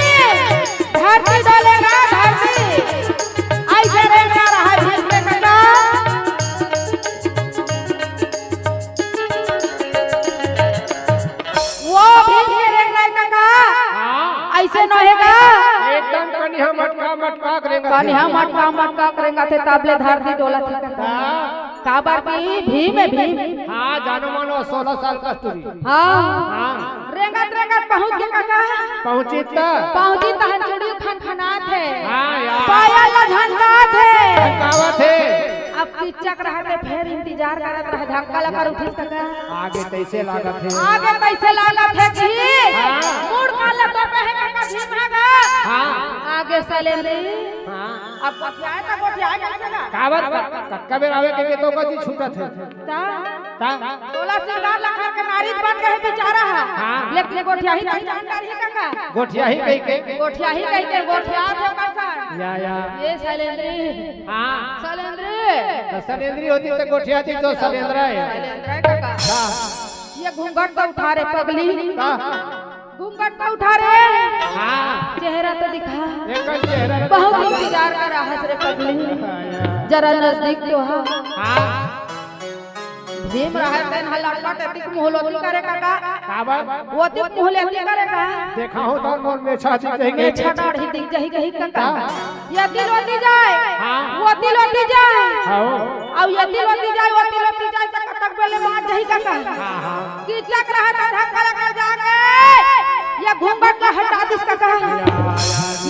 धरती डोलेगा, धरती। अइसे रेंगना रहा भीम के कका। वो भीम के रेंगना कका। हाँ। अइसे नोहे गा। एकदम कनिहा मटका मटका के रेंगत हे। कनिहा मटका मटका के रेंगत हे, तब ले धरती डोलत हे कका। हाँ। काबर कि भीम हे, भीम। हाँ, जानो मानो सोला साल कस टूरी। हाँ। हाँ। रेंगत रेंगत पहुँच गे कका। पहुँचिस त? पहुँचिस त हन चूड़ी खनखनात हे। हाँ यार। पायल ला झनकात हे। झनकावत हे। अब किचक रहत हे, फेर इंतजार करत रहे, धक्का लकर उठिस कका। आगे तइसे लागत हे। आगे तइसे लागत हे कि हाँ। मुड़ काला तो कहे कका भीम हे गा। हाँ। आगे सलेंद्री। हाँ। अब गोठियाए त गोठियाए कइसे गा? काबर क-, कतका बेर आवे कहिके तो कति छूटत हे। त? त? सोला सिंगार लखर के नारी बन गे हे बेचारा ह। हाँ। लेकिन गोठियाही त जान डारही कका। गोठियाही कहिके? गोठियाही कहिके गोठियात हे ओकर संग। या, या। ये सलेंद्री। हाँ। सलेंद्री। त सलेंद्री होतिस त गोठियातिस त सलेंद्रा हे। सलेंद्रा हे कका। हाँ। ये घूंघट तो उठा रे पगली। का? घूंघट तो उठा रे। हाँ। चेहरा तो दिखा। एकर चेहरा तो बहुत दिखा। इंतजार कर रहा है रे पगली। हाँ, यार। जरा नजदीक तो आ। हाँ। भीम रहे तेन ह लटपट एतिक मुहलोती करे कका। काबर? ओतिक मुहलोती करे का। देखा हो तो मोर मेछा दिख जाही। मेछा डाढ़ी दिख जाही कही कका। हाँ। एती लोती जाय, हाँ। ओती लोती जाय। हाँ। अउ एती लोती जाय, ओती लोती जाय, त कतक बेले बाँच जाही कका। हाँ, हाँ। कीचक रहत हे धक्का लगा जाके, ये घूंघट ला हटा दिस कका।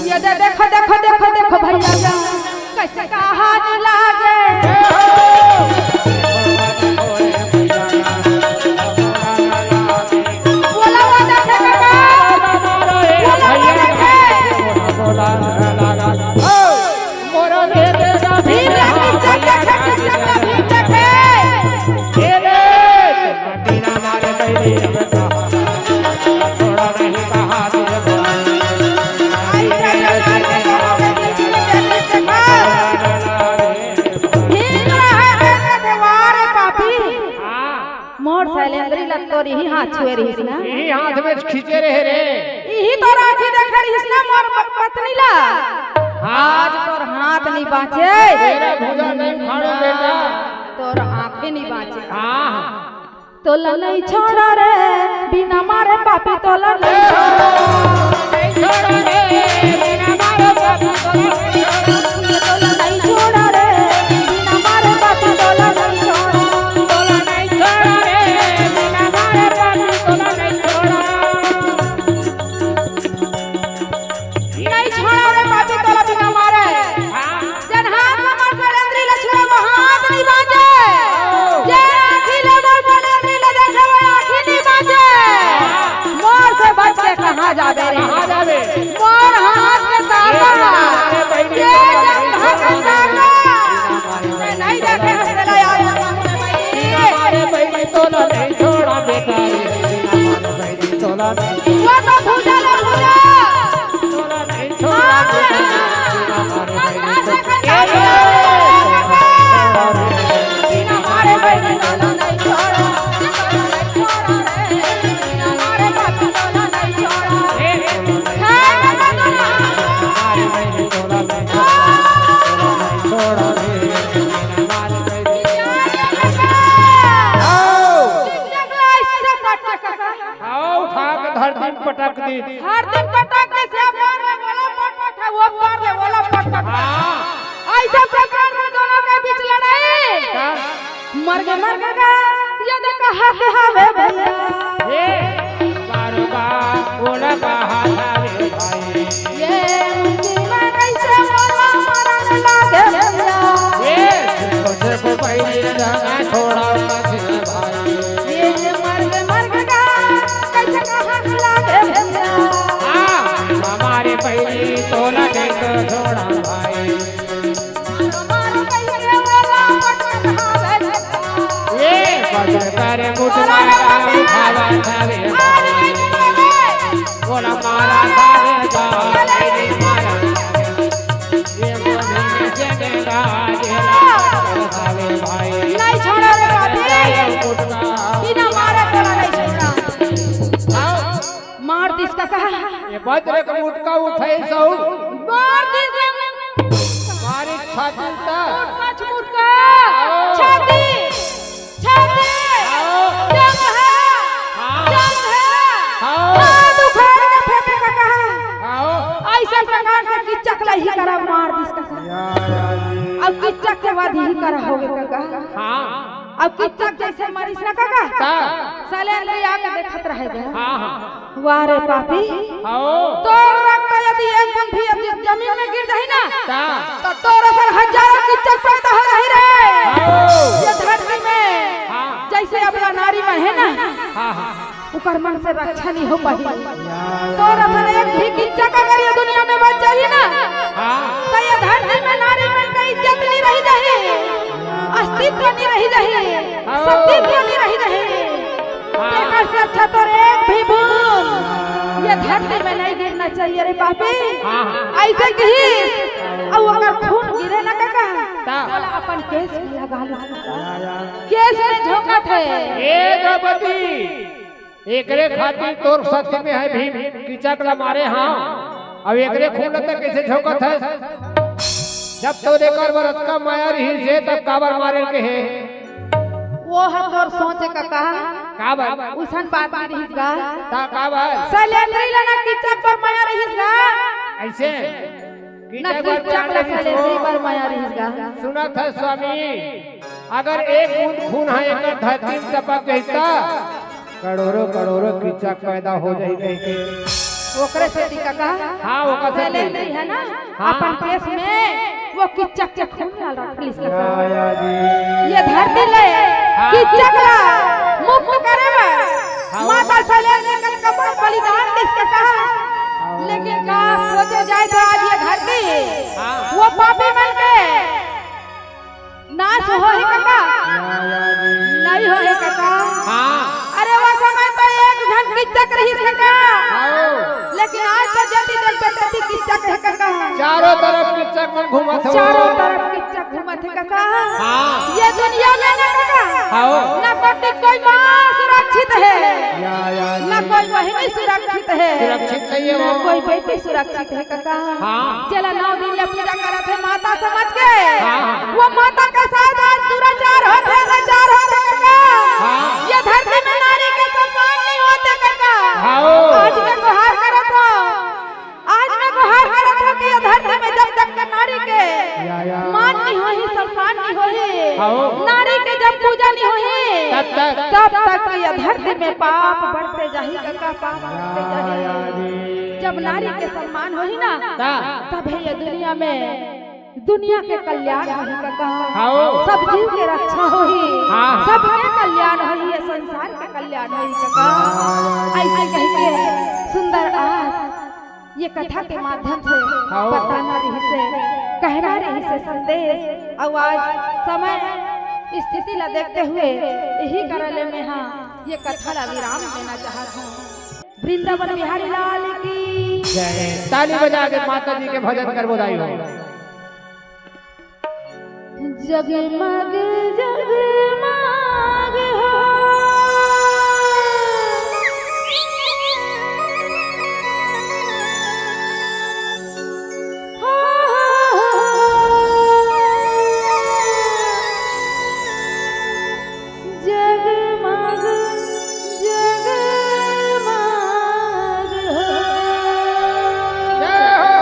ये दे, देखो, देखो, देखो, देखो भैया, कैसे कहानी लागे। बोला वो देखे कका, बोला वो देखे। मोरा दे दे ना भीम ला कीचक देखे, कीचक ला भीम देखे। मोर सैलेंद्री ला तोर इही हाथ छुए रहिस ना। इही हाथ में खींचे रहे रे। इही तोर आँखी देखे रहिस ना मोर प-, पत्नी ला। हाँ। आज तोर हाथ नहीं बाँचे। तेरा भुजा नहीं उखाड़ो बेटा। तोर आँखी नहीं बाँचे। हाँ। तोला नहीं छोड़ा रे, बिना मारे पापी तोला नहीं छोड़ा। नहीं छोड़ा रे, बिना मारे पापी तोला नहीं छोड़ा। तोला नहीं छोड़ा रे, बिना मारे पापी तोला नहीं छोड़ा। तोला नहीं छोड़ा रे, बिना मारे पापी तोला नहीं छोड़ा। नहीं छोड़ा रे पापी तोला बिना मारे। हाँ। जेन हाथ में मोर सैलेंद्री ला छुए, वो हाथ नहीं बाँचे। जेन आँखी ले मोर सैलेंद्री ला देखे, वो आँखी नहीं बाँचे। मोर से बच के कहाँ जाबे रे? कहाँ जाबे? मोर हाथ के सागर ला। ये जब घर के सागर। मैं नहीं देखे हंस तेरा यार। अरे भाई, मैं तो ना नहीं छोड़ा बेटा। वो तो भूजा ले भूजा। आओ, उठा के धरती में पटक दी। धरती में पटक के से मार ले, बोला पटक, वो मार ले, बोला पटक। हाँ। ऐसे प्रकार में दोनों के बीच लड़ाई। का? मर गे, मर गे, ये देख हाथ हवे भैया। ये बार बार बोला का हाथ हवे भाई। ये मुट्ठी में कैसे बोला मरन लागे भैया। ये तुझे को पहले जाना छोड़ा मुझे भाई। ये मर गे, मर गे, कैसे कहाँ लागे भैया। हाँ, हमारे पहली तोला नहीं तो छोड़ा भाई। मारो, मारो, कैसे बोला पटक हवे भैया। ये बजर कर मुझ मारा उठावा उठावे। बोला मारा खावे तो नहीं मारा। ये बोली में से मेरा ये खावे भाई। नहीं छोड़ा रे बाबी। ये मुटका। बिना मारे तोला नहीं छोड़ा। आओ। मार दिस कका। ये बजर के मुटका उठाई सौ। मार दिस। मारी छाती उठा। मुटका, मुटका। आओ। छाती। छाती। आओ। जंग है। हाँ। जंग है। आओ। हाथ उखाड़ के फेंके कका। आओ। ऐसे प्रकार से कीचक ला इही करा मार दिस कका। या, या, या। अब कीचक के बाद इही करा होगे कका। हाँ। अब कीचक जैसे मरिस ना कका। का? सैलेंद्री आके देखत रहे गे। हाँ, हाँ। वाह रे पापी। आओ। तोर रक्त यदि एक बूंद भी यदि जमीन में गिर जाही ना, का? तो तोर असन हजारों कीचक पैदा हो जाही रे। आओ। ये धरती में हाँ। जैसे अबला नारी मन हे ना, हाँ, हाँ। ओकर मन से रक्षा नहीं हो पाही। तोर असन एक भी कीचक अगर ये दुनिया में बच जाही ना, हाँ। तो ये धरती में नारी मन का इज्जत नहीं रही जाही, अस्तित्व नहीं रही जाही, हाँ। सतीत्व नहीं रही जाही। हाँ। तेकर से अच्छा तोर एक भी बूंद ये धरती में नहीं गिरना चाहिए रे पापी। हाँ, हाँ। ऐसे कही, अउ अगर खून गिरे ना कका, का? तोला अपन केस भी लगा ले। केस में झोंकत हे। ए द्रौपदी, एकरे खातिर तोर सती में हे भीम, कीचक ला मारे हंव। अब एकरे खून ला तैं कइसे झोंकत हस? जब तोर एकर बर अतका मया रिहिस हे, तब काबर मारे ल कहे? वो ह तोर सोच हे कका। काबर? उसन बात नइ रिहिस गा। त काबर? सैलेंद्री ला ना कीचक बर मया रिहिस गा। अइसे? ना कीचक बर कीचक ला मया रिहिस सैलेंद्री हो। बर मया रिहिस गा। सुनत हस स्वामी, अगर एक बूंद खून ह एकर धरती में टपक जाही त करोड़ों करोड़ों कीचक पैदा हो जाही कहिके। ओकरे सेती कका, हाँ, ओकर सेती। सैलेंद्री हे ना, हाँ। अपन केस में वो कीचक के खून ला रख लिस कका। या, या जी। ये धरती ले हाँ। कीचक ला मुक्त करे बर हाँ। माता सैलेंद्री के कमर बलिदान दिस कका। लेकिन का सोचे जाए तो आज ये धरती हाँ। वो पापी मन के नाश होही कका? या, या जी। नइ होही कका? हाँ। अरे वो समय तो एक झन कीचक रिहिस कका। हाँ। लेकिन आज तो जति देखबे तति कीचक हे कका। चारों तरफ कीचक मन घूमत हे। चारों तरफ कीचक घूमत हे कका। हाँ। ये दुनिया में ना कका। हाँ। ना कोई माँ सुरक्षित हे। या, या जी। ना कोई बहिनी सुरक्षित हे। सुरक्षित नइ हे ना वो। कोई बेटी सुरक्षित हे कका। हाँ। जेला नौ दिन ले पूजा करत हे माता समझ के। हाँ। वो माता के साथ आज दुराचार होत हे, अनाचार होत हे कका। हाँ। ये धरती में नारी के सम्मान नइ होत हे कका। हाँ। आज मैं गुहार करत हंव, आज मैं गुहार करत हंव कि ये धरती में जब तक के नारी के या, या। मान नइ होही, सम्मान नइ होही, हाँ। नारी के जब पूजा नइ होही, तब तक। तब तक ये धरती में पाप बढ़ते जाही कका, पाप बढ़ते या, जाही। या जी। जब नारी के सम्मान होही ना, ता। तभे ये दुनिया में दुनिया के कल्याण होही कका। हाँ। सब जीव के रक्षा होही, हाँ। सबके कल्याण होही, ये संसार के कल्याण होही कका। हाँ। अइसे कहिके सुंदर आज ये कथा के माध्यम से हाँ। बताना रिहिस हे, कहना रिहिस हे संदेश। अउ आज समय स्थिति ला देखते हुए यही कारण ले मैं हा ये कथा ला विराम देना चाहत हंव। वृंदावन बिहारी लाल की जय। ताली बजा के माता जी के भजन करबो दाई हो। जगमग जगमग हो। जगमग जगमग हो। जय हो।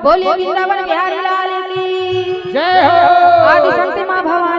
बोलिए वृंदावन बिहारी लाल की। जय हो। आदि शक्ति माँ भवानी।